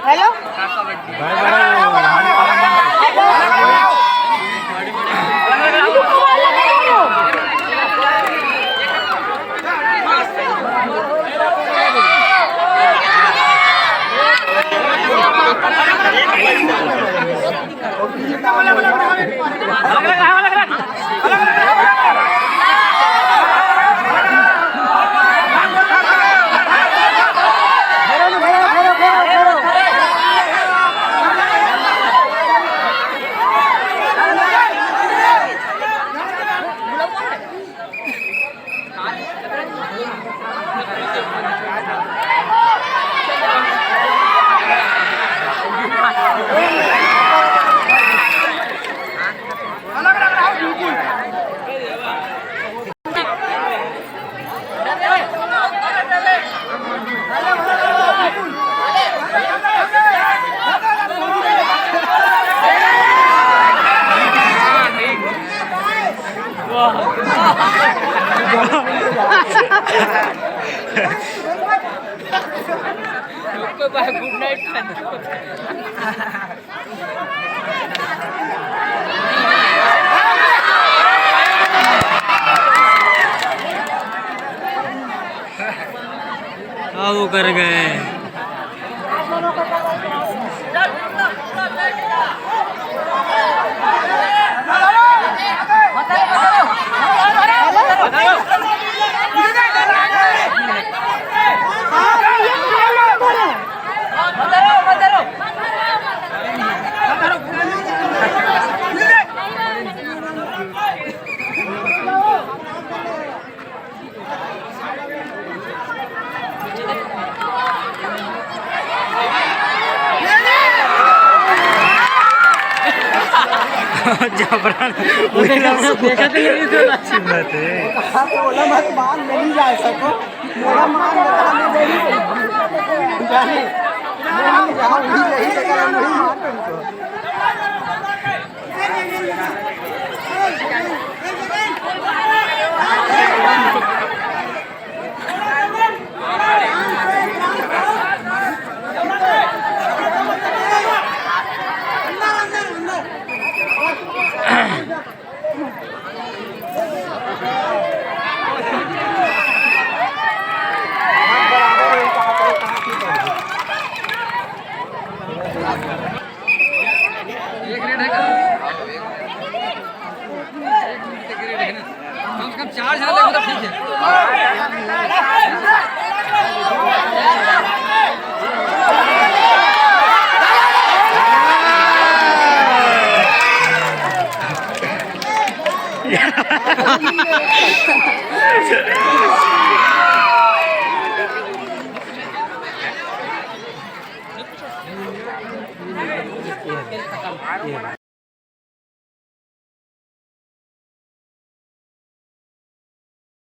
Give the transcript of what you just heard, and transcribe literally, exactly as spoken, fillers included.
Hello. गुड night. हाँ, वो कर गए। जबरन। देखा तो नहीं तो। अच्छी बात है। हाँ, तो बोला मत मान, नहीं जा सको। मोला मान बता, मैं नहीं जाने। नहीं जाओ, नहीं, नहीं, नहीं, नहीं, मार तुमको। एक रेट है क्या? एक मिनट, एक रेट है ना? कम से कम चार जने देखो तो ठीक है।